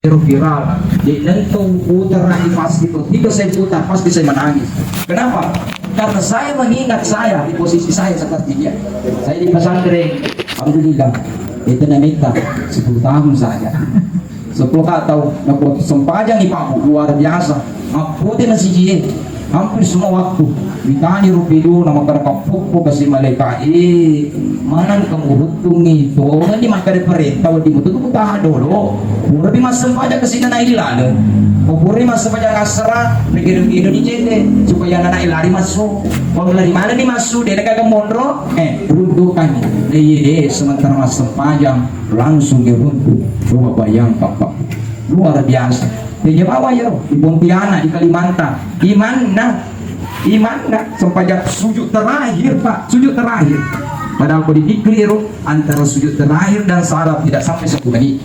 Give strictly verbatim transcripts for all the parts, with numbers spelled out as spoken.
Ero viral. Di nento putar lagi pasti, tiga saya putar, pasti saya menangis. Kenapa? Karena saya mengingat saya di posisi saya seperti dia. Saya di pesantren, alhamdulillah. Itu namanya sepuluh tahun saja. Sepuluh tahun, nako sempajang di Pak, luar biasa. Mappote na sijie. Hampir semua waktu. Mitani rupidu na makkada kappokko kasi malaika, eh, manang kamu ruttungi, tongeng di makkada parenta, wedding mutu tu taha dolo. Pura di massempajang kasi na naik di laleng. Ko pura di massempajang asara, begitu-begitu di jende, supaya anak lari masuk. Kalau lari mana di masuk, dia gaga monro, eh, runtukannya. Iya deh, sementara massempajang, langsung dia runtuh. Coba bayangkan, Pak. Luar biasa. Di Jawa ya, di Pontianak, di Kalimantan. Imanna, imanna, sempajang sujud terakhir, Pak, sujud terakhir. Padahal kalau di dikri itu, antara sujud terakhir dan salam tidak sampai satu menit.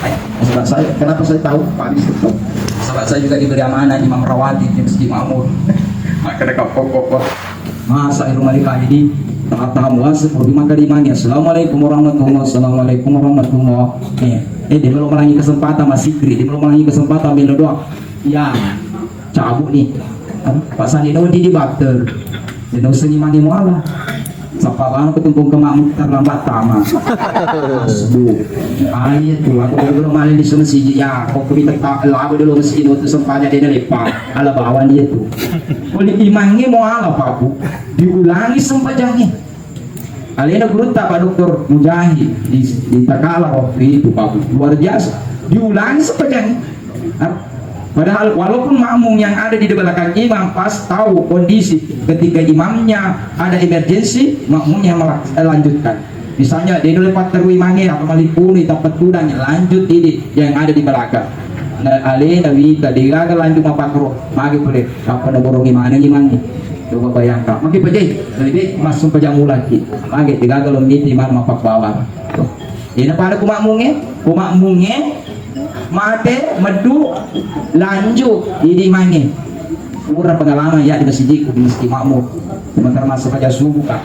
Eh, sebab saya, kenapa saya tahu, Pak Bishop tahu? Sebab saya juga diberi amanah Imam Rawatib di Masjid Makmur. Maka dekat pokok, Pak. Masa ero malika ini, taha-taha muase, ko di maka di mani, "Assalamualaikum warahmatullahi, assalamualaikum warahmatullahi." Eh, eh, dia belum menangi kesempatan masih kri, dia belum menangi kesempatan melo doa. Ya, cabut nih. Pak Sandi, no, di, di bakter. Dia no seni mani muala. Sapa bang aku tumpung ke makmum terlambat tamat. Asbu. Ayo tuh, aku belum main di sana sih. Ya, kok kita tak lagu dulu masih itu sempatnya dia lepas. Ala bawang dia tuh. Oleh imangnya mau ala, Pak Bu? Diulangi sempajangnge. Alena gurutta Pak Doktor Mujahid di, di Takala waktu itu, Pak Bu. Luar biasa. Diulangi sempajangnge. Padahal walaupun makmum yang ada di belakang imam pas tahu kondisi ketika imamnya ada emergensi, makmumnya melak-, lanjutkan. Misalnya, dia dulu patterui mange, apa malipunui, tappa tudang, lanjut idi yang ada di belakang. Na alena wita, degaga lanjut mapakkoro, magi pole, tappa naborongi manengi mangi. Coba bayangkan, magi pejai, lebih masuk pejang ulaki. Magi degaga lo miti man mapabbawang. Ina pada kumakmunge, kumakmunge, mate, meddu, lanjut, idi mange. Pura pengalaman ya di masjidku, di Masjid Makmur. Sementara masuk pejang subuh, Kak.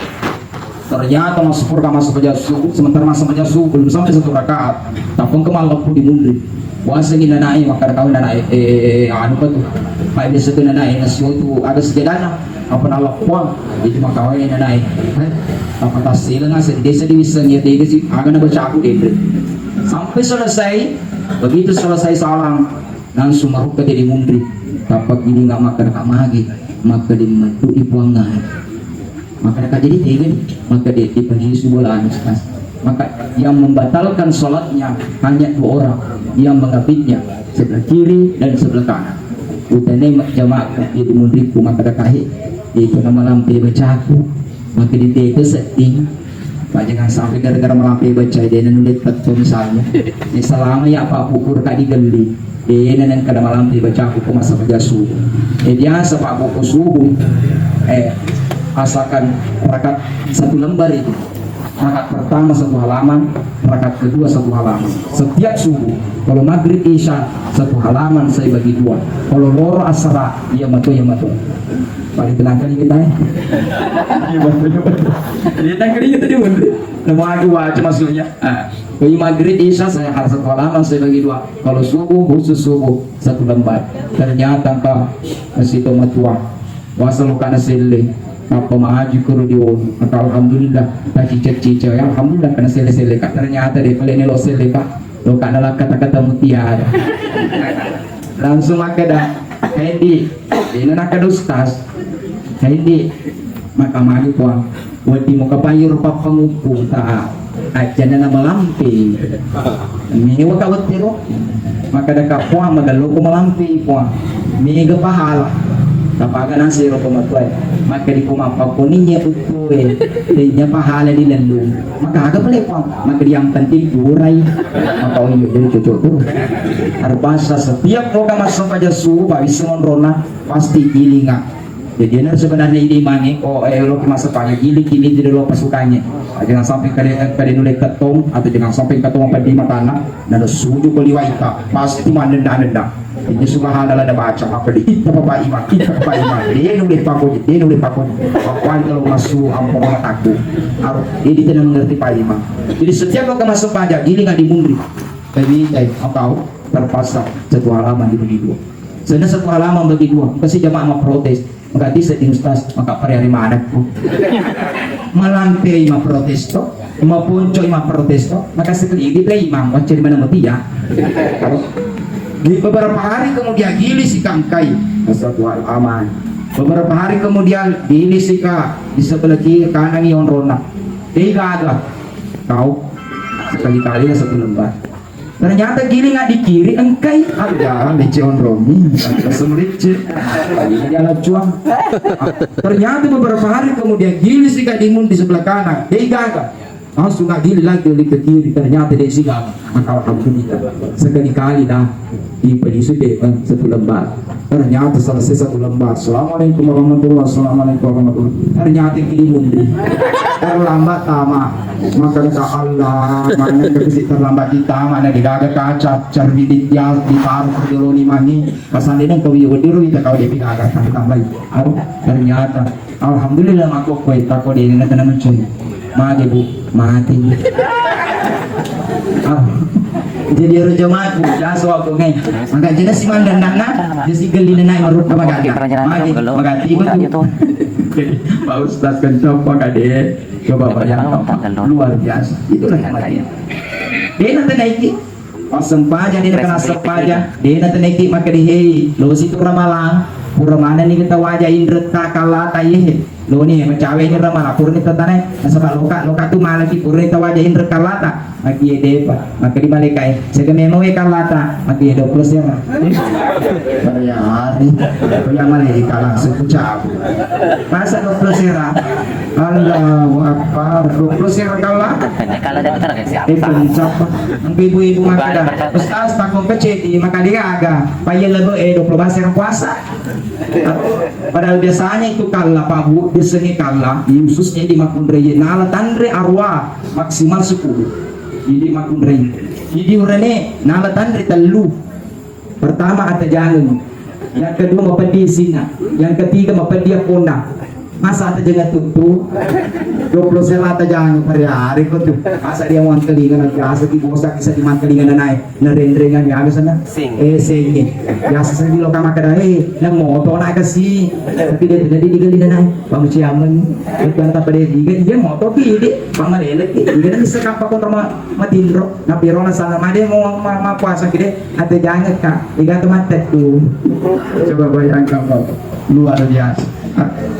Ternyata masuk pura masuk pejang subuh, sementara masuk pejang subuh belum sampai satu rakaat. Tapung ke malam pun di mundri. Puasa gini nanae, maka kau nanae, eh, anu apa tuh? Pai biasa tuh nanae, nasi itu ada sejadana. Apa nalak puang? Itu maka wae nanae. Eh, apa tas sila nasi di desa di bisa ngiat desa sih, aga na baca aku deh. Sampai selesai, begitu selesai salam, langsung marukka jadi mundri. Tappa gini nggak makan nggak magi, maka di metu ipuangan. Maka dekat jadi tega nih, maka di, di pagi subuh lah, Ustaz. Maka yang membatalkan sholatnya hanya dua orang, yang mengapitnya sebelah kiri dan sebelah kanan. Utane jamaah di mundriku maka dekat itu nama lampe bacaku, maka di tega sedih. Pak, jangan sampai gara-gara malampe baca, dia nulis petto misalnya. Ini selama ya Pak Pukur kak digelli. Dena nengka da malampe bacaku ko masa paja subuh. Eh, biasa Pak, pokok subuh, eh, asalkan rakaat satu lembar itu. Rakaat pertama satu halaman, rakaat kedua satu halaman. Setiap subuh, kalau maghrib isya satu halaman saya bagi dua. Kalau loro asara, iya mato, iya mato. Paling tenangkan kita ya. Iya, betul, betul. Dia tangkap itu dia, betul. Nama aku baca maksudnya. Ah, kalau maghrib isya saya harus satu halaman saya bagi dua. Kalau subuh, khusus subuh, satu lembar. Ternyata engka kasi to matua. Wasa lo kana selle. Apa maju kuru di wong. Maka alhamdulillah, tak cicak-cicak ya. Alhamdulillah kana selle-selle, Kak. Ternyata deh, kalau ini lo selle, Kak. Lo kana lah kata-kata mutiara. Langsung makkeda, "Hendi, ini nak ustaz. Hendi, maka maju puang." Wedding mukapai rupa pangukku ta ajana na malampe. Mewa ka wettero. Maka daka puang, magello ko malampe puang. Mega pahala. Tapaga nasi ro pematuai. Maka di kuma pakoninya uttue. Tenya pahala di lellung. Maka aga pale puang. Maka di yang penting purai. Maka oh iya, jadi cocok tuh. Arbasa setiap moga masuk aja subuh, Pak, bisa monrona pasti gilinga. Jadi, ena sebenarnya ini mange, oh, eh, lo masa tanya, gili, gili, tidak lo pasukannya. Ah, jangan sampai kade, kade nule ketong, atau jangan sampai ketong apa di matana, dan suju ko liwa ita, pasti mandenda-nenda. Ini subhanallah ada baca, apa di kita Bapak Imam, kita Bapak Imam, dia nule pakoji, dia nule pakoji. Apa kalau masuk ampun mataku, harus, jadi tidak mengerti Pak Imam. Jadi, setiap waktu masuk pajak, gili nggak dimundri. Tapi, eh, engkau terpaksa satu halaman dibagi dua. Sedang satu halaman bagi dua, engka si jamaah memprotes. Maka disseng di ustaz, maka pariari manekku. Malampei memprotes to, maponcoi memprotes to, maka sekali di imam, wacce di mana mutia. Di beberapa hari kemudian gili si kangkai, satu halaman. Beberapa hari kemudian gili si ka di sebelah kiri kanan i onrona. Dei gaga. Kau sekali-kali lah satu lembar. Ternyata giling di kiri engkai. Ada lecce onroni. Langsung lecce. Dia lacuang. Ternyata beberapa hari kemudian gili si kadimun di sebelah kanan. Dei gaga. Langsung gili lagi oleh ke kiri. Ternyata dei si gaga. Maka alhamdulillah. Sekali-kali dah. Di penisu deh, eh, satu lembar. Ternyata selesai satu lembar. Assalamualaikum warahmatullahi, assalamualaikum warahmatullahi. Ternyata kirimun di. Terlambat tama. Maka kata Allah, mana kita terlambat kita, mana digaga kaca, cermin di dia, ditaruh ke dulu ni mangi. Pasal ini kau iya wediro kita kau dia gaga tambahi. Aduh, ternyata. Alhamdulillah, makkokkoe tako dena tena menceng. Mage, Bu, mati. Ah. Jadi ero jamaku, jaso aku ngai. Maka jelas si mandang nana, jadi gelli nana marutta magaga. Mage, magati betul. Jadi, Pak Ustaz kencok Pak Kade, coba bayangkan, Pak. Luar biasa. Itulah yang lain. Dena tena iki. Passempajang, dena kena sempajang, dena teneki makkeda, "Hei, losi tu ramalang, pura manenni kita waja inretta kallata, ye." Loni macawe ni ramalang, purani tatanae, nasaba loka, loka tu malaki purani tawaja inretta kallata. Makie depa, makkedi malaikae, "Sega memo we kallata?" Makie dua puluh sera. Hari-hari, ya malaika langsung ku cabut. Masa dua puluh sera? Allahu Akbar, dua puluh sera kallata. Kalau ada kita lagi siapa? Eh, pencap. Engka ibu-ibu makkeda, "Ustaz, takko kecedi, maka digaga. Payya lebe, eh, dua puluh basera puasa." Padahal biasanya itu kalla, Pak Bu, biasanya kalla, khususnya di Makunrei, nala tanre arwah maksimal sepuluh. Jadi Makunrei. Jadi urane, nala tanre tellu. Pertama, atajangeng. Yang kedua, mapeddi isinna. Yang ketiga, mapeddi apponna. Masa atajangeng tuttu? Dua puluh sera atajangeng, hari-hari ko tu. Masa dia mangkalinga, biasa ki bosa, bisa di mangkalinga na naik. Narenrengan ya, biasa na. Sing. Eh, sing. Biasa sing di lokal makan, eh, nang moto na kasi. Tapi dia tidak di digali na naik. Pamuciaman. Itu yang tak pada digali, dia moto ki, dia pamalele ki. Dia bisa kapal kontra ma-, matinro. Napirona sana, made mo ma-, ma-, puasa ki, dia. Atajangeng ka, iga tu mattettu. Coba bayangkan, Pak. Luar biasa.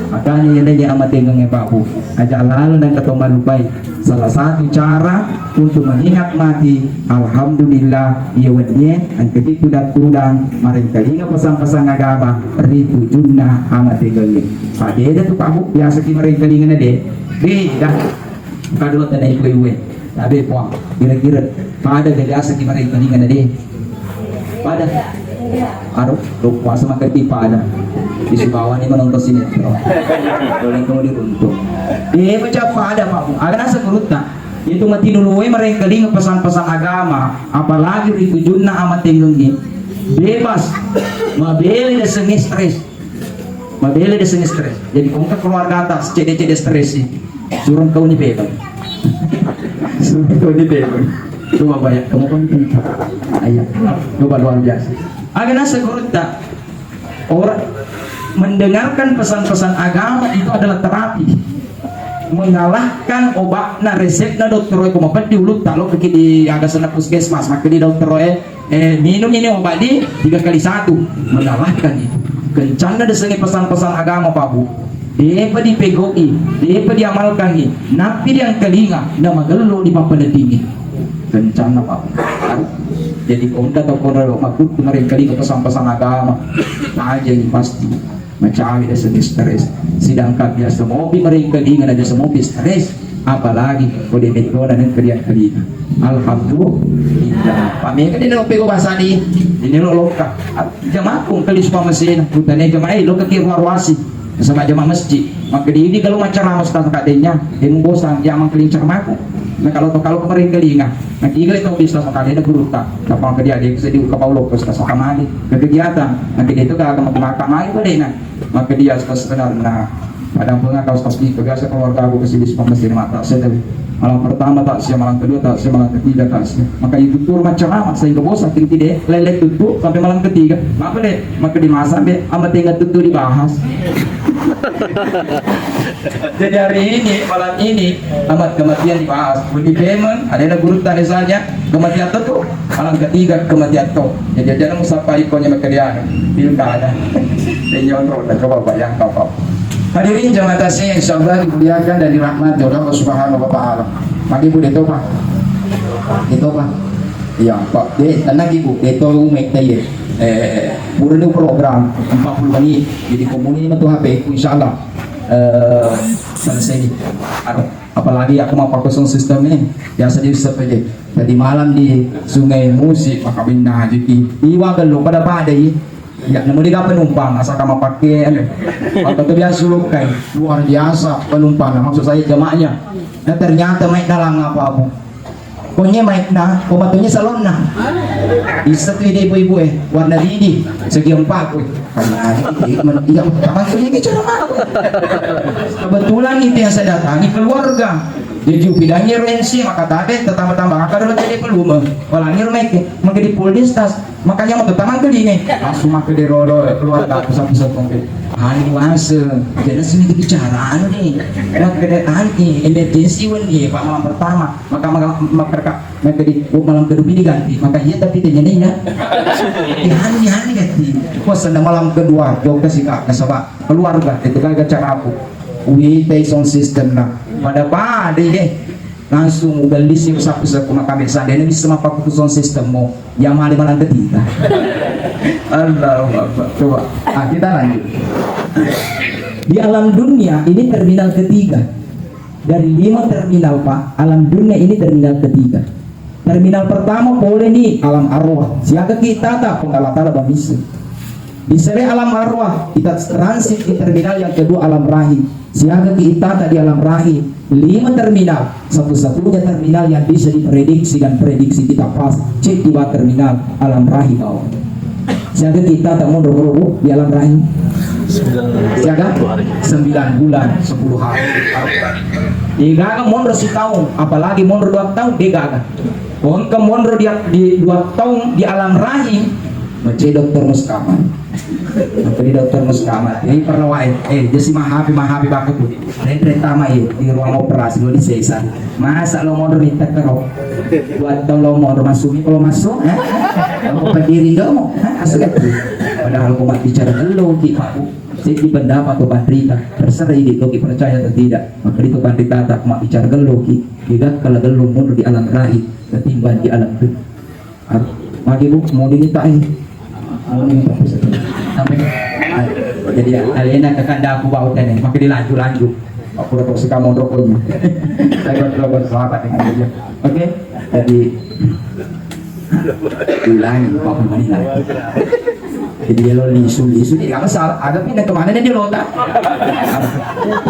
Makanya ini dia amat tengeng ya, Pak Bu. Aja lalu dan ketemu lupai. Salah satu cara untuk mengingat mati, alhamdulillah, iya wedding engka ki tudang-tudang marengkalinga pesan-pesan agama ri tujunna amat tengeng. Pak, beda tu, Pak Bu, biasa ki marengkalinga na de. Beda. Kadua tanai kuewe. Tabe, Puang, kira-kira pada gagasa ki marengkalinga na de. Pada. Aro, lo puasa makan di pada. Di Sumbawa ni menonton sinetron. Boleh kamu diruntuk. Eh, macam pada, Pak. Ada rasa kurutta. Itu mati dulu, eh, marengkalinga pesan-pesan agama, apalagi ri tujunna amat tengeng ni. Bebas. Mabele de stres. Mabele de stres. Jadi, kongka keluarga atas, cede-cede stres sih. Suruh kau ni bebas. Suruh kau ni bebas. Coba bayar, kamu kan pintar. Ayah, coba luar biasa. Aga nasa gurutta. Orang mendengarkan pesan-pesan agama itu adalah terapi. Mengalahkan obatna, resepna dokter, ko mapeddi ulutta, lo ke di aga sana puskesmas, makkedi dokter, eh, Eh, minum ini obat di tiga kali satu, mengalahkan itu. Kencanna desengi pesan-pesan agama, Pak Bu. Depa dipegoi, depa diamalkangi, nappi diangkalinga, na magello di pappaneddingi. Kencanna, Pak Bu. Jadi, konda atau konda lo makuttu marengkalinga pesan-pesan agama, tajeng pasti. Macawe de stres. Sedangkan biasa mopi marengkalinga na biasa mopi stres, apalagi ko de mettona nengka diangkalinga. Alhamdulillah. Pak, mega de lo pego bahasa di, ini lo lokka. Jamaku kali supa masena, kutane jamaah, eh, lokka ki ruar wasi. Sama jamaah masjid. Maka di ini kalau macara mas tangka denya, eh, bosan, jamaah kelincar maku. Nah, kalau to, kalau marengkalinga, nah, tiga itu bisa makanya ada guru tak. Apa ke dia, dia bisa dibuka Paulo, ke sekolah sama dia. Ke kegiatan, nanti dia itu gak akan mati makan lagi pada enak. Maka dia sebenarnya, kadang pernah kau pasti biasa keluarga aku ke sini semua masih mata saya tapi Malam pertama takziah, malam kedua takziah, malam ketiga takziah. Maka itu tur macam apa sehingga bosan, tidak lele tuttu sampai malam ketiga. Apa deh? Maka di masa deh, ama tengah tuttu dibahas. Jadi hari ini, malam ini, amat kematian dibahas. Budi Payment, ada guru tadi saja, kematian tuttu. Malam ketiga kematian to. Jadi jangan usah paling kau nyemek kedian. Pilkada. Denyon roda, coba bayangkan, Pak. Hadirin jamaah tasnya, insya Allah dimuliakan dan dirahmati oleh Allah Subhanahu wa Ta'ala. Magi Bu Deto, Pak? Deto, Pak? Iya, Pak. De, tenang Ibu, Deto umek tadi. Eh, pura ini program empat puluh menit. Jadi komuni matu H P ku, insya Allah. Eh, selesai nih. Aro. Apalagi aku mau pakai sound system nih, biasa di sepeje. Tadi malam di Sungai Musi, maka minna aja ki. Iwa bello pada-pada i. Ya, namu dega penumpang, asal kamu pakai, anu. Waktu itu biasa sulukai, luar biasa penumpang, maksud saya jamaahnya. Nah, ternyata mai dalang apa, Bu? Konye mai na, ko matonye salonna. Bisa tu ide ibu-ibu eh, warna ridi, segi empat, weh. Karena iya, kapan tu ini cara mau? Kebetulan itu yang saya datangi keluarga. Jadi upidangi rensi, maka tadi tetambah-tambah akar lo jadi pelume. Walangi rumah itu, menjadi full distas. Makanya mau tetap mantu ini. Langsung makan di roro keluarga pusat-pusat mungkin. Ani wase, jadi sini bicara anu nih. Makan dari ani, emergency wan dia, Pak, malam pertama. Maka, maka, maka, maka di, oh, malam kedua ini ganti. Maka iya, tapi tanya nih ya. Ani, ani ganti. Puasa malam kedua, jauh kasih kak, nasaba keluarga, itu kan acara aku. Wih, sound system nah. Pada-pada deh. Langsung ugalisi sapu-sapu maka biasa deh, bisa mappaku sound system mo. Ya mali malang ketiga. Allahu Akbar. Coba. Ah, kita lanjut. Di alam dunia ini terminal ketiga. Dari lima terminal, Pak, alam dunia ini terminal ketiga. Terminal pertama pole ni alam arwah. Siaga kita tak penggalatala bamisi. Di sere alam arwah, kita transit di terminal yang kedua alam rahim. Siaga kita tak di alam rahim. Lima terminal, satu-satunya terminal yang bisa diprediksi dan prediksi kita pas. Cek di bawah terminal alam rahim bawah. Siaga kita tak mau dulu di alam rahim. Siaga? Sembilan bulan, sepuluh hari. Degaga monro setahun, apalagi monro dua tahun, degaga. Ko engka monro di, di dua tahun di alam rahim, macet dokter Mustafa. Apa di dokter Mustafa? Ini pernah wae. Eh, jadi mahapi, mahapi baku tu. Renre tama, eh, di ruang operasi lo di sesar. Masa lo monro di tekero? Dua tahun lo monro masuk, kalau masuk, eh? Lo berdiri dong, eh? Asal itu. Padahal ko bicara lo ki, Pak. Siki pendapat tu panrita, terserah ini lo ki percaya atau tidak. Maka itu panrita tak mak bicara lo ki. Tidak kalau lo monro di alam rahim, ketimbang di alam tu. Magi Bu, mau diminta eh. Mau diminta. Sampai. Ah, jadi alena ke kanda aku bau tene, maka dilanjut-lanjut. Aku udah terus kamu rokoknya. Saya buat rokok sahabat dengan dia. Oke, jadi ulangi empat puluh menit lagi. Jadi lo lisu-lisu, jadi apa salah? Ada pindah kemana dia, dia lontar?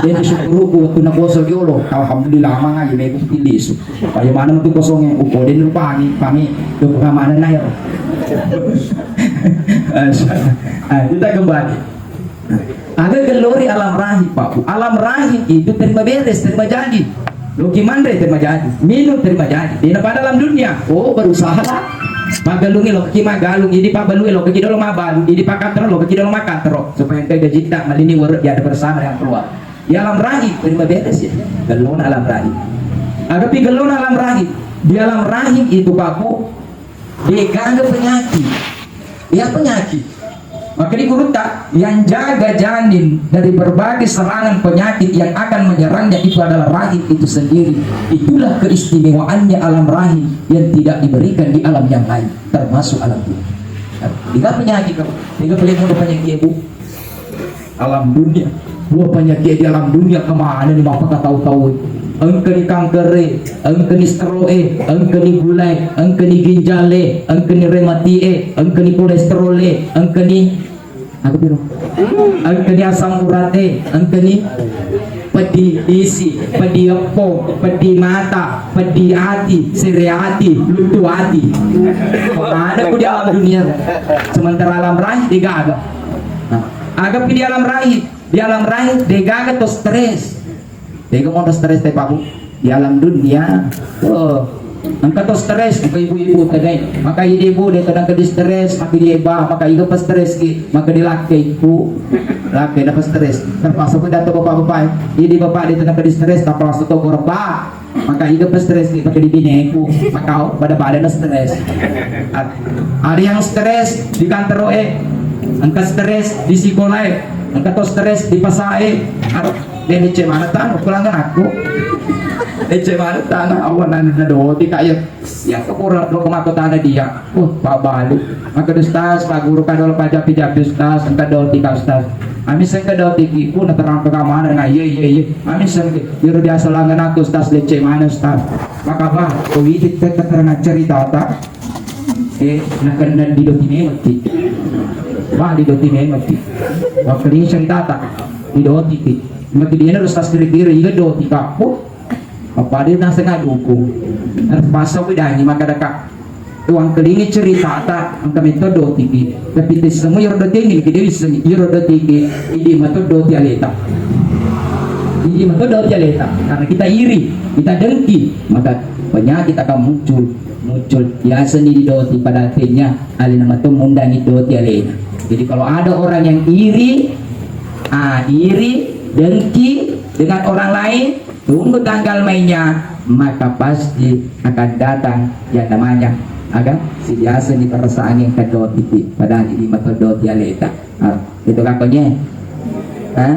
Dia syukur waktu nak kosong dia lo. Alhamdulillah, mang aja megu lisu. Bagaimana untuk kosongnya? Uko den rupangi, kami ke pengamanan air. Ah, kita kembali. Ada gelori alam rahim, Pak. Alam rahim itu terima beres, terima jadi. Loki manre terima jadi, minum terima jadi. Di pada alam dunia, oh, berusaha lah. Pagalungi loki magalung, ini pabalui loki dolo mabalu, ini pakatro loki dolo makatro. Supaya engka gaji tak malini urut dia ada bersama dengan keluarga. Di alam rahim, terima beres ya. Gelona alam rahim. Agapi gelona alam rahim. Di alam rahim itu, Pak Bu, degaga penyakit. Ya, penyakit. Maka di gurutta, yang jaga janin dari berbagai serangan penyakit yang akan menyerangnya itu adalah rahim itu sendiri. Itulah keistimewaannya alam rahim yang tidak diberikan di alam yang lain, termasuk alam dunia. Tiga penyakit, tiga paling mudah penyakit, Bu. Alam dunia. Dua penyakit di alam dunia kemana ni mapakatau-tau? Engka ni kanker e, engka ni stroke e, engka ni gula e, engka ni ginjal e, engka ni rematik e, engka ni kolesterol e, engka ni, apa piro? Engka ni asam urat e, engka ni peddi lisi, peddi eppo, peddi mata, peddi ati, sere ati, luttu ati. Kemana ku di alam dunia? Sementara alam rahim degaga. Nah, agapi di alam rahim, di alam rahim degaga to stres. Dega monro stres te, Pak Bu. Di alam dunia, oh, engka to stres, engka ibu-ibu tadai. Maka idi ibu de tadang ke di stres, maka di eba, maka iga pa stres ki, maka di lakke iku, lakke na pa stres. Terpaksa pun datang bapak-bapak, idi bapak de tadang ke di stres, terpaksa to korba. Maka iga pa stres ki, maka di bineku, maka pada-pada na stres. Ad-, ada yang stres di kantor eh, engka stres di sekolah eh, engka to stres di pasar eh. Aduh, dia lecce mana tanu, pulangan aku. Lecce mana tanu, awan nana doti kaya. Ya, kepura do kemako tanah dia. Uh, Pak Balu. Maka Ustaz, Pak Guru, kadol Pak Japi-Japi Ustaz, engka doti ka Ustaz. Ami sengka doti ki, puna terang ke kamar, nah, iya, iya, iya. Ami sengka, biru biasa langan aku Ustaz, lecce mana Ustaz. Maka bah, kau idik keterangan cerita tak? Eh, nak kena di doti memang ti. Bah, di doti memang ti. Waktu ini cerita tak? Di doti ti. Maka dia harus Ustaz kira-kira, iya doti kapu. Apa dia nasa ngaduku. Harus pasau bidangi maka deka. Tuang kelingi ceritata, engka metto dotiki. Tapi te semua yoro dotiki, ki dia bisa yoro dotiki, idi mato doti aleta. Idi mato doti aleta. Karena kita iri, kita dengki, maka penyakit akan muncul, muncul. Biasa ni di doti pada akhirnya alena mato mundangi doti alena. Jadi kalau ada orang yang iri, ah, iri, dengki dengan orang lain, tunggu tanggal mainnya, maka pasti akan datang yang namanya aga sibiasa ni perasaan yang kedoti, padahal ini mato doti aleta. Ah, itu kakonya. Hah?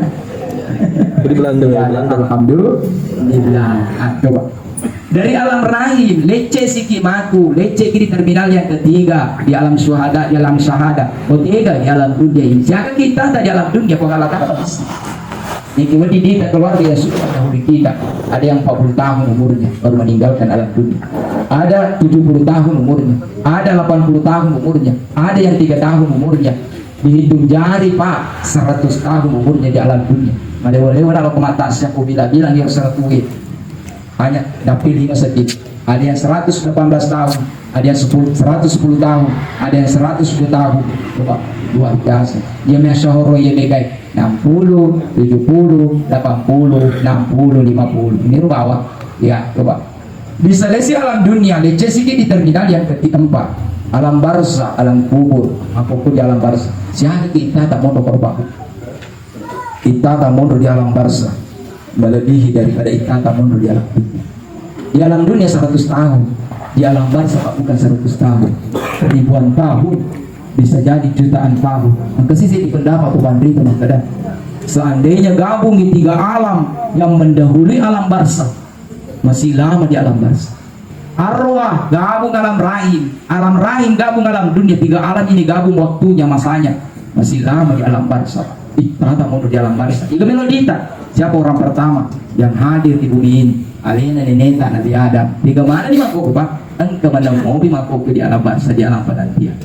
Jadi Belanda, ya, Belanda. Alhamdulillah. Ah, coba. Dari alam rahim, lecce siki maku, lecce ki di terminal yang ketiga, di alam syuhada, di alam syahada. Oh, tiga di alam dunia ini. Siapa kita tak di alam dunia, kok kalah tak? Niki wedi dita keluarga yang sudah mendahului kita. Ada yang empat puluh tahun umurnya, baru meninggalkan alam dunia. Ada tujuh puluh tahun umurnya, ada delapan puluh tahun umurnya, ada yang tiga tahun umurnya. Dihitung jari, Pak, seratus tahun umurnya di alam dunia. Malewa-lewa dalam kemata siapa bilang-bilang yang seratus. Hanya dapil lima sedikit. Ada yang seratus delapan belas tahun, ada yang sepuluh, seratus sepuluh tahun, ada yang seratus dua tahun. Coba, luar biasa. Dia masyahoro ya begai. Enam puluh, tujuh puluh, delapan puluh, enam puluh, lima puluh. Ini rubawa. Ya, coba. Di selesai alam dunia, lecce siki di terminal yang keempat. Alam barza, alam kubur. Apa pun di alam barza. Siapa kita tak mau dokter bahu. Ittata monro di alam barza melebihi daripada ittata monro di alam dunia. Di alam dunia seratus tahun, di alam barza, Pak, bukan seratus tahun, ribuan tahun, bisa jadi jutaan tahun. Maka sisi di pendapat Tuhan Rito mengkada, seandainya gabung di tiga alam yang mendahului alam barza, masih lama di alam barza. Arwah gabung alam rahim, alam rahim gabung alam dunia, tiga alam ini gabung waktunya, masanya. Masih lama di alam barza. Ittata monro di alam barza. Iga melo dita. Siapa orang pertama yang hadir di bumi ini? Alena neneta Nabi Adam. Tiga mana di mangkok, Pak? Engka menang mobi mangkok di alam barza, di alam penantian.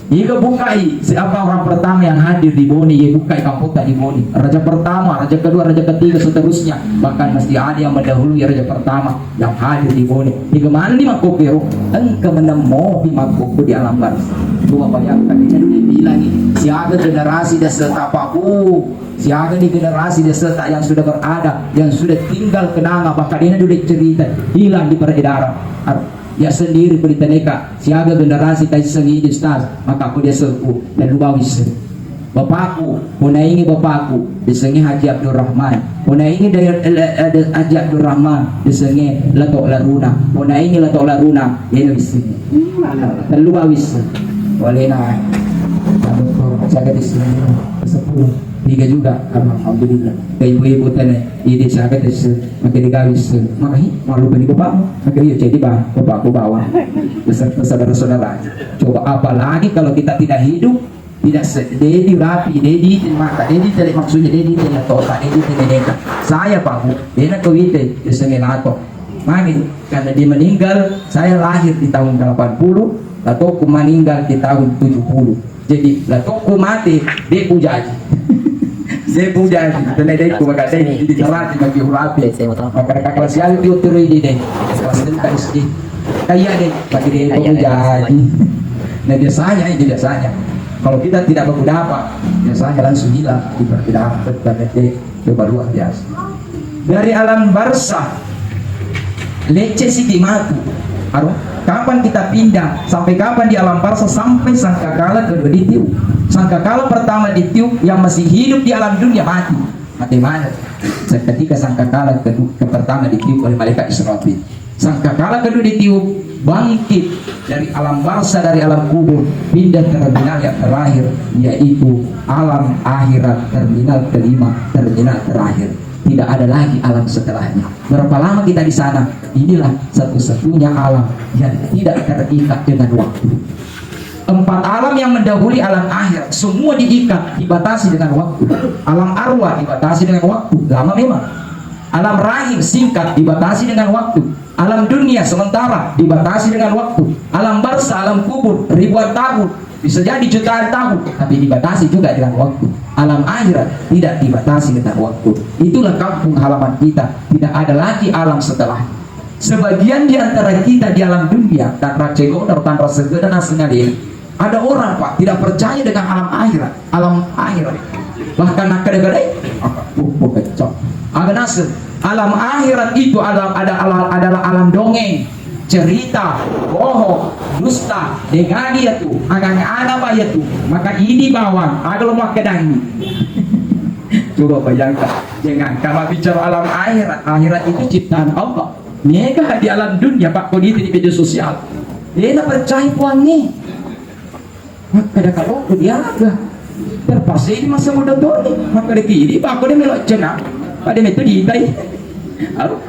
Iga bukai siapa orang pertama yang hadir di Boni, iye bukai kampota di Boni. Raja pertama, raja kedua, raja ketiga, seterusnya. Bahkan masih ada yang mendahului raja pertama yang hadir di Boni. Iga mani makkokero, engka menang mopi makkoko di alam barza. Coba bayangkan, ini dulu bilang ini, siaga generasi desa tapaku, siaga di generasi desa tak yang sudah berada, yang sudah tinggal kenangan, bahkan ini dulu cerita hilang di peredaran. Ar-, ya sendiri berita neka, siaga generasi tak sengidi Ustaz, maka aku dia sepuh dan lupa wis. Bapakku, ponaingi bapakku, disengi Haji Abdurrahman. Ponaingi dari, eh, eh, Haji Abdurrahman, disengi Latok Laruna. Ponaingi Latok Laruna, yena wisseng. Tellu ba wisseng. Walena. Siaga disengi sepuluh. Tiga juga, alhamdulillah. Ke ibu-ibu tene, ini siaga disengi. Maka digawi wisseng. Maka hi, malu bani bapakmu. Maka iya jadi ba, bapakku bawa. Besar, besar saudara. Coba apalagi kalau kita tidak hidup, tidak se-, dedi rapi, dedi mata, dedi tele, maksudnya dedi tele toka, dedi tele deka. Saya, Pak, Bu, dena kewite, disengi Latok. Magi, karena dia meninggal, saya lahir di tahun delapan puluh, Latokku meninggal di tahun tujuh puluh. Jadi, Latokku mati, de pujaji. De pujaji, tena de ku maka de, di terati bagi urapi. Maka kakak sial itu terus di de. Pas tentang sedih. Kaya de, bagi de pujaji. Nah, biasanya itu biasanya. Kalau kita tidak berpendapat, biasanya langsung hilang di perbedaan. Coba luar biasa. Dari alam barzah, Lecce siki mati. Aro, kapan kita pindah? Sampai kapan di alam barzah? Sampai sangkakala kedua ditiup. Sangkakala pertama ditiup, yang masih hidup di alam dunia mati. Mati mana? Seketika sangkakala kedua, ke pertama ditiup oleh malaikat Israfil. Sangkakala kedua ditiup, bangkit dari alam barzah, dari alam kubur, pindah terminal yang terakhir, yaitu alam akhirat, terminal kelima, terminal terakhir. Tidak ada lagi alam setelahnya. Berapa lama kita di sana? Inilah satu-satunya alam yang tidak terikat dengan waktu. Empat alam yang mendahului alam akhirat, semua diikat, dibatasi dengan waktu. Alam arwah dibatasi dengan waktu, lama memang. Alam rahim singkat, dibatasi dengan waktu. Alam dunia sementara, dibatasi dengan waktu. Alam barzah, alam kubur, ribuan tahun, bisa jadi jutaan tahun, tapi dibatasi juga dengan waktu. Alam akhirat tidak dibatasi dengan waktu. Itulah kampung halaman kita, tidak ada lagi alam setelah. Sebagian di antara kita di alam dunia, dan racego, dan rasa gede, dan sengaja. Ada orang, Pak, tidak percaya dengan alam akhirat, alam akhirat. Bahkan nakkeda-kedai, oh, oh, kencang. Aga naseng, alam akhirat itu alam, ada, alam, adalah alam dongeng, cerita, bohong, dusta, dengadi itu, angan-angan apa itu, maka ini bawang, ada lo makkedangi. Coba bayangkan, jangan kamu bicara alam akhirat, akhirat itu ciptaan Allah. Mega di alam dunia, Pak, kau di media sosial. Dia percaya puangi. Makkeda kalokku diaga. Terpaksa ini masa muda toni. Makkeda kidi, Pak, kode melo cena. Pada metu ditai.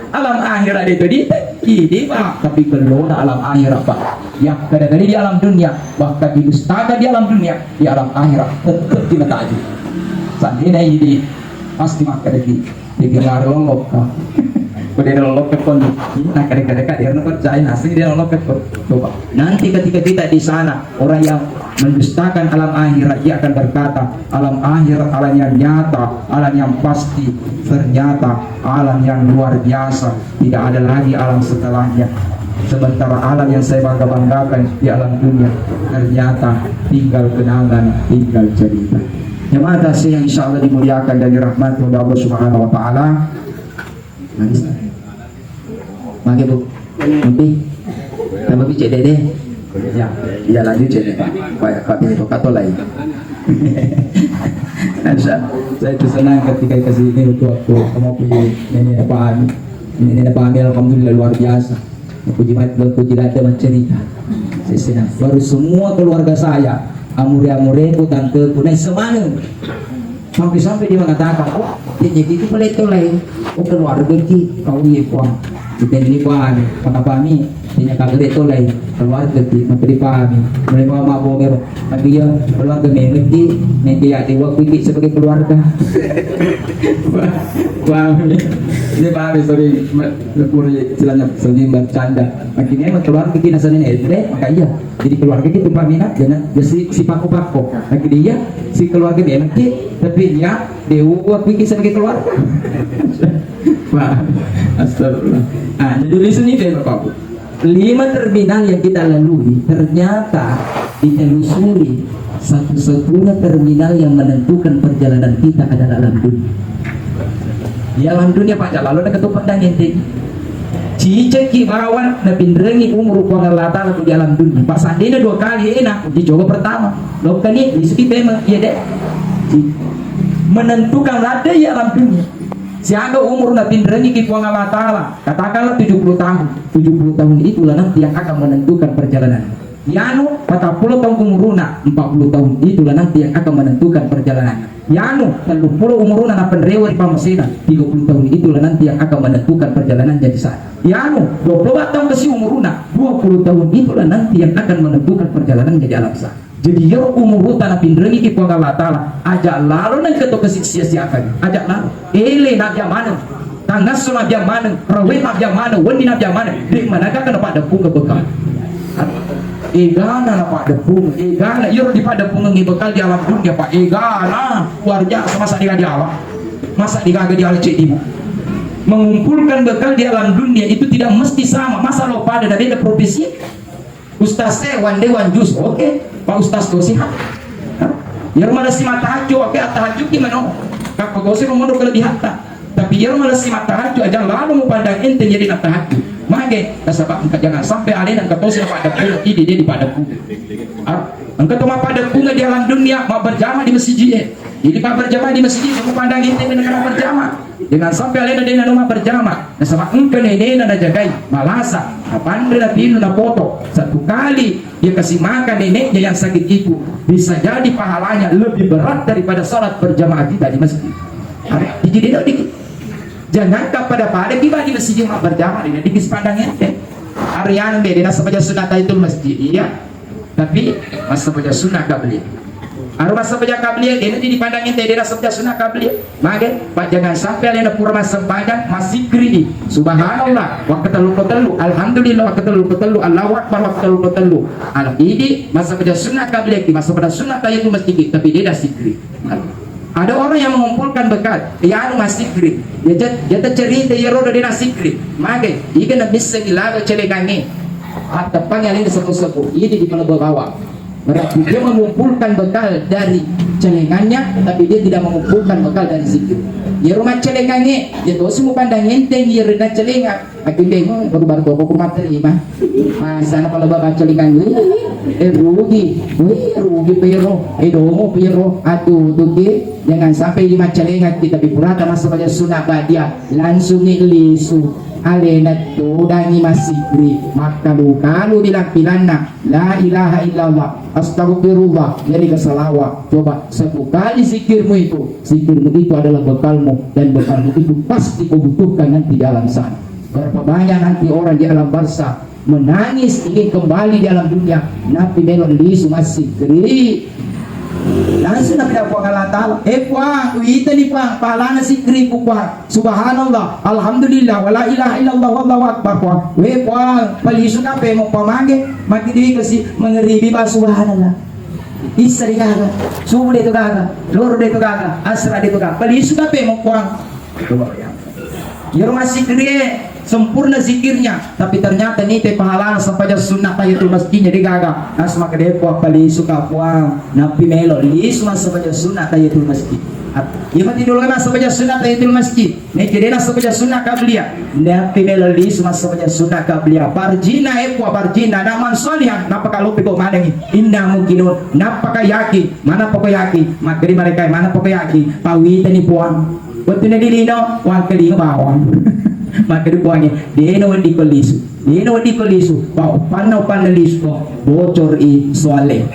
Alam akhirat itu ditai. Kidi, Pak, tapi gelona alam akhirat, Pak. Ya, kadang-kadang di alam dunia, bahkan didustakan di alam dunia, di alam akhirat tetap kita taji. Sandina ini pasti makkeda kidi. Jadi lari lolokka. Kode lolokka kon. Nah, kadang-kadang dia percaya, nah, sini dia lolokka kon. Coba. Nanti ketika kita di sana, orang yang mendustakan alam akhirat, dia akan berkata, "Alam akhirat, alam yang nyata, alam yang pasti, ternyata alam yang luar biasa, tidak ada lagi alam setelahnya. Sementara alam yang saya bangga-banggakan di alam dunia, ternyata tinggal kenangan, tinggal cerita." Jamaah tasih yang insya Allah dimuliakan dan dirahmati oleh Allah Subhanahu wa Ta'ala. Nangis. Mage, Bu. Nanti. Tambah bicek dede. Ya, ya, lanjut cek dede, Pak. Pak, Pak, Pak, Pak, Pak, lain. Saya, saya itu senang ketika kasih ini untuk aku. Kamu punya nenek apa, nenek apa, alhamdulillah, luar biasa. Puji mat-, puji ladde maccarita. Sesena. Baru semua keluarga saya, amure-amureku, tanteku, naik semana. Sampai-sampai dia mengatakan, "Oh, jadi itu pale tolai. Oh, keluarga ki, kau iya, Puang." Kita ini, Puang, maka pami, dia kagak tolai. Keluarga ki, maka dipahami. Mulai mama bongero. Tapi ya, keluarga memang ki, nanti ya, di waktu ki sebagai keluarga. Paham? Ini paham, sorry. Pura istilahnya sering bercanda. Akhirnya emang keluarga kita sana ini, eh, maka iya. Jadi keluarga kita paminat dengan ya si, si pako-pako. Akhirnya iya, si keluarga dia nanti, tapi ya, dia waktu kita sebagai keluarga. Paham? Astagfirullah. Ah, jadi di sini dia, Bapak, Bu. Lima terminal yang kita lalui, ternyata ditelusuri, satu-satunya terminal yang menentukan perjalanan kita adalah alam dunia. Di alam dunia, Pak, calalo na ketupat dan ente. Cicekki bawang napinrengi umur Puang Allah Ta'ala di alam dunia. Pak, seandainya dua kali enak, dicoba pertama. Lokkani, isuki pema, iya deh. Menentukan ladde di alam dunia. Siaga umur napinrengi ki Puang Allah Ta'ala, katakanlah tujuh puluh tahun. Tujuh puluh tahun itulah nanti yang akan menentukan perjalanan. Yanu, patappulo tahun umuruna, empat puluh tahun itulah nanti yang akan menentukan perjalanan. Yanu, tellu puluh umuruna, napenrewa ri pamasena, tiga puluh tahun itulah nanti yang akan menentukan perjalanan jadi sana. Yanu, dua puluh tahun kasi umuruna, dua puluh tahun itulah nanti yang akan menentukan perjalanan jadi alam sana. Jadi, iyaro umuruta napinrengi ki Puang Allah Ta'ala, aja lalo nengka to kasi sia-siakan, aja lalo. Ele na abia maneng, tangasso na abia maneng, rawe na abia maneng, wenni na abia maneng, de managaka na paddeppung bekal. Egana na paddeppung, egana iyaro di paddeppungengi bekal di alam dunia, Pak, egana luar biasa masa di alam. Masa di gaga di alam ceddi, Bu. Mengumpulkan bekal di alam dunia itu tidak mesti sama. Masa lo pada na beda profesi? Ustaz e, one day one juz, oke. Pak Ustaz tosi ha. Iyaro malessi mattahajju, oke, attahajju ki mano. Kappa kosi mono kelebihatta. Tapi iyaro malessi mattahajju, aja lalo mupandang enteng jadi nattahajju. Mage, nasaba engka jangan sampai alena engka tosi napaddeppung, idi de dipaddeppung. Ah, engka to mappaddeppung di alam dunia, mabberjama di masiji e. Jadi mabberjama di masiji, kamu pandang ente menengah berjama. Jangan sampai alena dena noma berjama. Nasaba engka nenena najagai, malasa, napanre, napinung, napoto. Satu kali dia kasih makan neneknya yang sakit itu, bisa jadi pahalanya lebih berat daripada salat berjamaah kita di masjid. Ada, jadi dia dikit. Jangankan pada-pada kita di masjid yang berjamaah, dia dikit pandang ente. Arian be, dia rasa baca sunat tahiyatul masjid, iya. Tapi massempajang sunnah qabliyah. Aro massempajang qabliyah, dena dipandang ente, dena sempajang sunnah qabliyah. Mage, Pak, jangan sampai alena pura massempajang, massikkiri. Subhanallah, wakka tellu ko tellu. Alhamdulillah, wakka tellu ko tellu. Allahu Akbar, wakka tellu ko tellu. Ala idi, massempajang sunnah qabliyah ki, massempajang sunnah tahiyatul masjid ki, tapi dena sikkiri. Ada orang yang mengumpulkan bekal, ya anu massikkiri. Ya jat, jata cerita ya roda dena sikkiri. Mage, iga na missengi laga celengange. Atteppangi alena sepu-sepu, idi di pala bawa. Berarti dia mengumpulkan bekal dari celengannya, tapi dia tidak mengumpulkan bekal dari zikir. Iyaro maccelengangnge, iya tosi mupandang enteng iyaro na celenga. Aku bingung, baru-baru toko ku matterima. Masa na pala baca celengang, eh, rugi, wih, rugi piro, eh, domo piro, atutuki, jangan sampai di maccelenga kita, tapi purata masa baca sunat badia, langsung lisu, alena tudangi masikri, makkalu-kalu bilang-bilanna, La ilaha illallah, astagfirullah, jadi ke salawat. Coba sepuluh kali zikirmu itu, zikirmu itu adalah bekalmu, dan bekalmu itu pasti kau butuhkan nanti di alam sana. Berapa banyak nanti orang di alam barzah menangis ingin kembali di alam dunia, napi melo lisu masikri. Langsung napi dah Puang Allah Ta'ala, eh Puang, kuitani Puang, pahalana sikriku Puang. Subhanallah, alhamdulillah, wala ilaha illallah, wallahu akbar, Puang. We, Puang, palisu kape mo pamage, maki di kasi mengeribi ba subhanallah. Isa de gaga, subuh de to gaga, loro de to gaga, asra de to gaga. Palisu kape mo Puang. Iyaro masikri e, sempurna zikirnya, tapi ternyata nite pahala sempajang sunnah tahiyatul masjidnya de gaga. Asma kede Puang, palisu ka Puang, napi melo lisu massempajang sunnah tahiyatul masjid. Iya mati dulu kan massempajang sunnah tahiyatul masjid. Neke dena sempajang sunnah qabliyah. Nappi melo lisu massempajang sunnah qabliyah. Farjina, eh, Puang, farjina. Na'mal shalihan. Nappa kaloppi ko manengi. Inna muqinun. Nappa ka yakin. Mana poko yakin? Makkedi mereka, mana poko yakin? Pawitani Puang. Wettunna dilino, Puang kelinga bawang. Makkedi Puangnge, dena wedding ko lisu. Dena wedding ko lisu. Pa uppanna, uppanna lisu ko. Bocor i soale.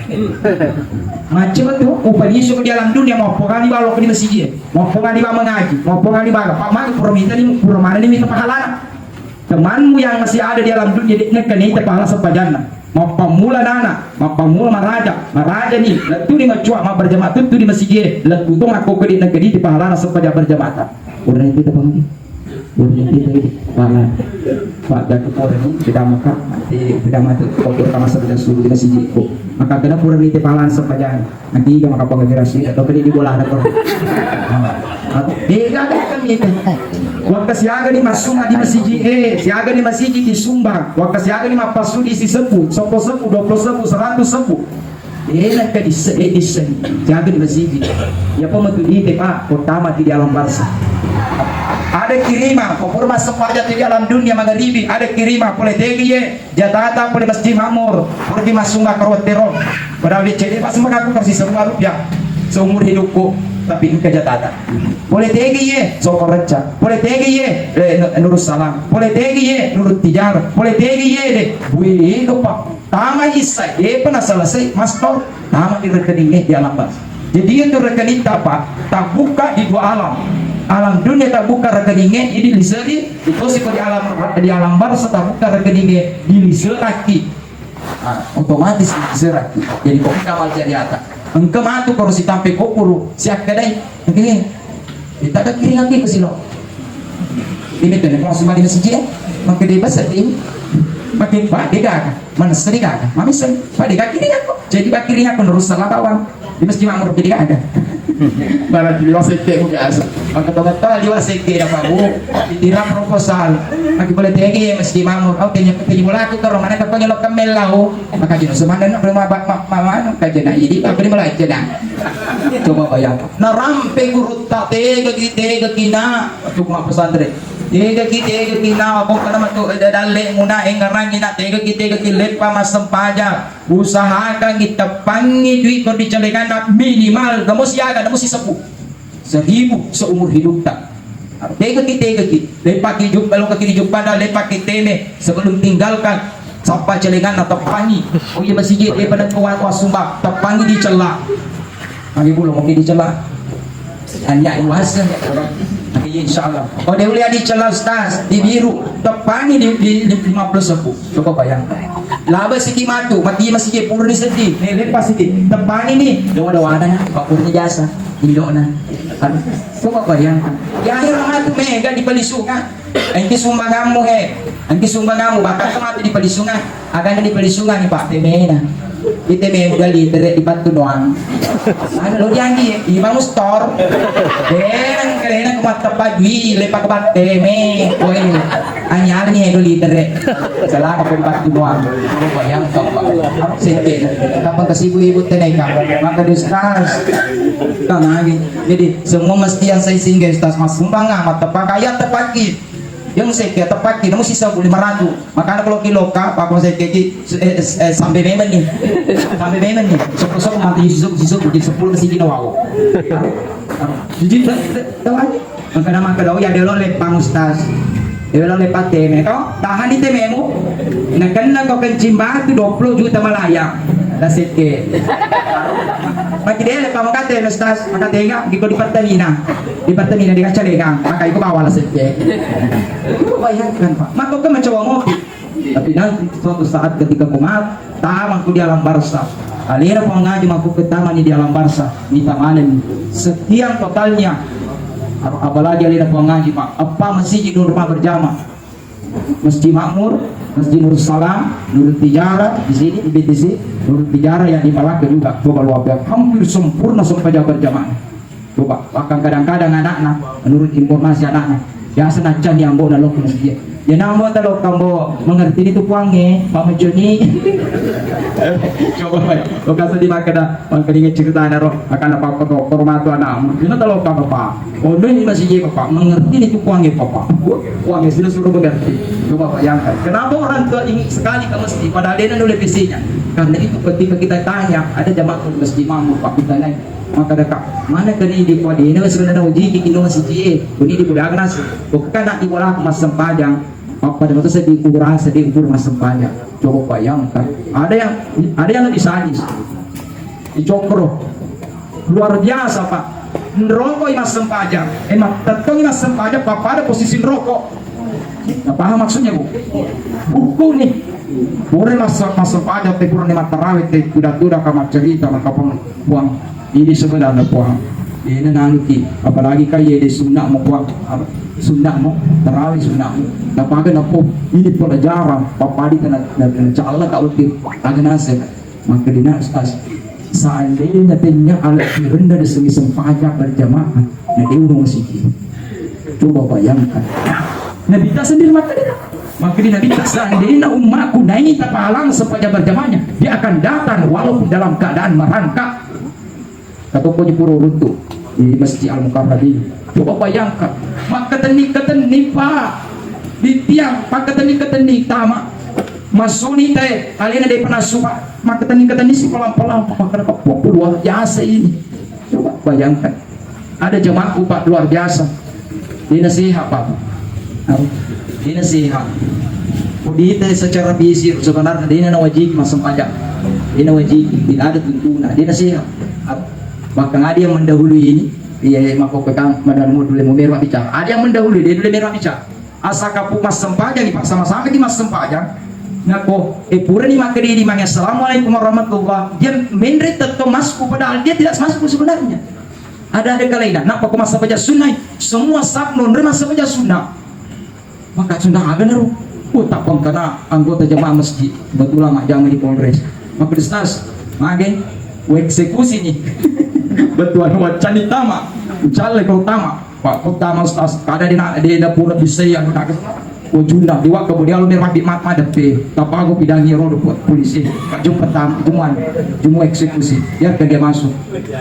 Macam tu, upalisu di alam dunia, mau pokoknya balok di masjid. Mappongani ba mengaji, mappongani ba, pa magi pura mita ni, pura mana ni mita pahalana. Temanmu yang masih ada di alam dunia, de' nengka nita pahala sempajanna. Mappammula nana, mappammula maraja, maraja ni, lettu ni macua, mabberjamaah tuttu di masigi, lettu to makkoko de' nengka nita pahalana sempaja berjamaah ta. Pura nita pamagi. Pura nita pahala. Pak, jatuh pura ni, kita maka, nanti kita mati, kau pura masa kita suruh di masigi ko. Maka kena pura nita pahalana sempajanna. Nanti iga maka pengajian sini atau kali di bola ada pun. Beda kan itu. Waktu siaga di masuk di masjid, eh, siaga di masjid di sumbang. Waktu siaga di mapasu di si sebu, sepuluh sebu, dua puluh sebu, seratus sebu. Eh, nak di se, eh, di se. Siaga di masjid. Ya apa metu di te, Pak, pertama di alam barsa. Ada kirima, kau pura masuk aja di alam dunia magaribi, ada kirima, boleh tegi ye. Jatata pole Masjid Makmur, pergi masuk nggak keruat tero. Padahal dia cedek pas mengaku kasih semua rupiah seumur hidupku, tapi engka jatata. Boleh tegi ye, Soko Reca. Boleh tegi ye, eh, Nu-, Nurus Salam. Boleh tegi ye, Nurut Tijar. Boleh tegi ye, deh. Wih, lupa. Tama isa, eh, pernah selesai, Mastor. Tama di rekening, eh, di alam bas. Jadi itu rekening apa? Tabuka di dua alam. Alam dunia tabuka rekeningnya, ini liseri, itu sih di alam, di alam barsa tabuka rekeningnya, di liseraki. Ah, otomatis liseraki. Jadi kok kamal jadi ata. Engke matu koro sitampe kokuru, siakka dai. Oke. Kita ada kiri lagi ke silo. Ini tuh, mau semua di masjid ya? Makin di besar ini. Makin pak, dia gak. Mana sering gak? Mami sering. Pak, dia gak kiri aku. Jadi pak kiri aku nurus salah bawang. Di masjid Makmur jadi gak ada. Mana di luar sekte biasa. Maka tahu kata di luar sekte ada pak bu. Tidak proposal. Makin boleh tinggi ya masjid Makmur. Oh, tanya tanya bola aku kalau mana kau nyelok kemel lau. Maka jelas mana nak rumah bak mak mak mak kajian. Jadi apa dia mulai aja dah. Coba bayangkan. Narampe guru tak tega tega kina. Untuk mak pesantren. Tegaki, tegaki, nawa bongkana matu, eh, dalle muna engarangi na, tegaki, tegaki, leppa massempajang. Usahakangi teppangi dui ko di celenganna minimal, namo siaga, namo sisebbu. Seribu seumur hidupta. Tegaki, tegaki, lepaki jumpa, lokaki di jumpa, dan lepaki teme sebelum tinggalkan. Sappa celenganna teppangi. Oh iya, masigi, eh, pada kuat, kuat sumpah. Teppangi di cella. Magi pulo, mungkin di cella. Hanya luas. Iya, insyaallah. Oh, dia ulia di cella, Ustaz, di biru. Teppangi di, di, di lima puluh sepuh. Coba bayangkan. Laba siki matu, mati masigi purni sedih. Nih, lepas siki. Teppangi nih. Doa-doa ada, Pak Purni jasa. Indokna. Coba bayangkan. Di akhirat matu mega di palisungan. Engki sumbanganmu, he. Engki sumbanganmu, bahkan matu di palisungan. Agana di palisungan ni, Pak, temena. Di teme udah litere di batu doang. Anu lo dianggi, Imam Store. Denang, denang, kumat tepat, wih, lepak bat teme. Woi, anyar ni, ego litere. Selama pun batu doang. Bayang, Pak. Sete. Kapan kesibu-ibu teneka. Maka di Ustaz. Kan lagi. Jadi, semua mesti yang saya singgah, Ustaz, mas sumbang, amat tepat, kaya tepat, gitu. Yang saya kira tepat, kita mesti sebut lima ratus. Makanya kalau kilo ka, Pak, kalau saya kira, eh, eh, eh, sampai memang nih. Sampai memang nih. Sok-sok mati, sok, sok, jadi sepuluh ke sini, wow. Jadi, te-, te-, tahu aja. Makanya, makanya, oh ya, dia lo lepang, Ustaz. Dia lo lepak teme, toh? Tahan di tememu. Nah, kena kau kencing batu dua puluh juta melayang. Dah seke. Bagi dia lepang, makanya, Ustaz. Makanya, enggak, di, di Pertamina. Di Pertamina, di kaca legang. Maka, itu bawa lah seke. Bayangkan, Pak. Maka, kau mencoba ngopi. Tapi nanti suatu saat ketika kumat, tamangku di alam barzah. Alena Puang Haji mangku ketamani di alam barzah, mita maneng. Sekian totalnya. Ap-, apalagi alena Puang Haji, Pak. Apa masjid Nur Mahal berjamaah? Masjid Makmur, Masjid Nur Salam, Nurul Tijarah, di sini, di B T C, Nurul Tijarah yang di Malaka juga. Coba luar biasa. Hampir sempurna sempajang berjamaah. Coba, bahkan kadang-kadang anakna, menurut informasi anakna, biasa nacani ambo na lokka masjid. Ya, na ambo ta lokka, ambo, mengerti ni tu puangnge, Pak Mejoni. Coba, Pak, lokka sedih makkeda, makkeda ingat cerita na ro, akan apa apa to, hormat tu anakmu. Ina ta lokka, Bapak. Oh, ini masih je, Bapak, mengerti ni tu puangnge, Bapak. Puangnge sudah suruh mengerti. Coba bayangkan, kenapa orang tua ingin sekali ke masjid, padahal dia nulis visinya. Karena itu ketika kita tanya, ada jamaah masjid makmur, Pak, kita naik. Maka deka, mana kani di kuadina sebenarnya uji di kino masjid, kuni di budak nas, bukan nak di bola massempajang, apa dengan tu sedih kurang, sedih ukur massempajang. Coba bayangkan, ada yang, ada yang lebih sadis. Di Cokro. Luar biasa, Pak. Nrokoi massempajang. Eh, mak-, tettongi massempajang, pappada posisi nroko. Nah, paham maksudnya, Bu? Buku nih. Pura masa, massempajang, te pura ni mattarawe, te tuda-tuda ka maccarita, maka pun Puang, ini sebenarnya, Puang. Ini nanuki, apalagi kaya di sunnah mo, Puang. Apa? Sunnah mo, tarawih sunnah mo. Tapi ada napo, ini pelajaran, papadi kena, na, na, Allah tak uti, agak nase. Maka dina, as-, seandainya tanya alat rendah di semi sempajang berjamaah, na dia urung masigi. Coba bayangkan. Nabi ta sendiri maka dia. Maka dina, Nabi ta, seandainya umatku naik tapalang sempajang berjamaahnya, dia akan datang walaupun dalam keadaan merangkak. Katoppo ji pura runtu di Masjid Al Mukarrabin. Coba bayangkan, makkatenni-katenni, Pak, di tiang, makkatenni-katenni tama. Masuni te, alena de penasu, Pak. Makkatenni-katenni si pelan-pelan, Pak. Makanya, Pak, luar biasa ini. Coba bayangkan. Ada jamaahku, Pak, luar biasa. Dia nasihat, Pak. Dia nasihat. Kudita secara fisik sebenarnya dia nawajiki massempajang. Dia nawajiki, tidak ada tuntunan. Dia nasihat. Bahkan ada yang mendahului ini, iya, iya, mako pekang, madanu dulu mau merah bicara. Ada yang mendahului, dia dulu merah bicara. Asa kapu massempajang, Pak, sama-sama di massempajang. Nako, eh, pura ni makkeda di mangke, "Assalamualaikum warahmatullah." Dia menre tetto masku, padahal dia tidak masku sebenarnya. Ada-ada kalaina, nappa ko massempajang sunnah, semua saf nonre massempajang sunnah. Maka sunnah aga naro? Oh, tappang kana anggota jamaah masjid, kebetulan majjama di Polres. Maka, "Ustaz, mage, ku eksekusi ni." Betul, anu, wacani tama, ucalle ko tama. Pak, ko tama, Ustaz, kada dina, dina pura bisa ya, kada. Wajunna, di wakka bodi alo merah di mat-, madeppe, tapago pidangi rodo po-, polisi. Jumpa tam-, jumuan, jumu eksekusi. Biarkan dia masuk.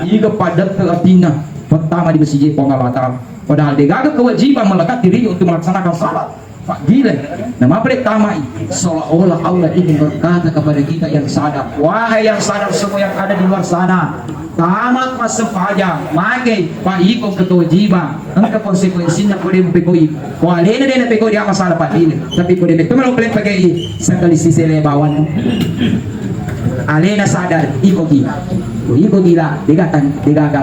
Iga padat atina. Pertama di masjid Puang Allah Ta'ala. Padahal degaga kewajiban melekat diri untuk melaksanakan salat. Pak Gile, nama pada tamai seolah-olah Allah ingin berkata kepada kita yang sadar, wahai yang sadar semua yang ada di luar sana, tamat pas sempajang, magai, Pak, iko ke kewajiban, engka konsekuensinya kode mepekoi. Ko alena dena pekoi dia masalah Pak Gile, tapi kode metto melo pele pegei sekali sisele bawan. Alena sadar, iko gila, iko gila, degaga, degaga,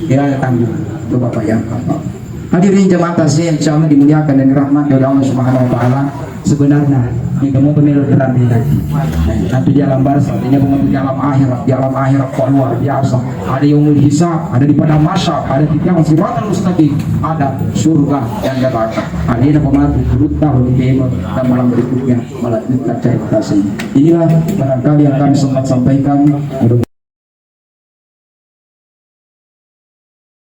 degaga tanggung. Itu Bapak yang apa? Hadirin jemaah takziah yang insyaallah dimuliakan dan dirahmati oleh Allah Subhanahu wa Ta'ala. Sebenarnya, ini kamu pemilu terang di hati. Nanti dia lambar, artinya penguntung di alam akhirat, di alam akhirat kok luar biasa. Ada yaumul hisab, ada di padang mahsyar, ada di tiang siratal mustaqim, ada surga dan neraka. Alena pematu turut tahu di tema dan malam berikutnya melanjutkan cerita sini. Inilah barangkali yang kami sempat sampaikan.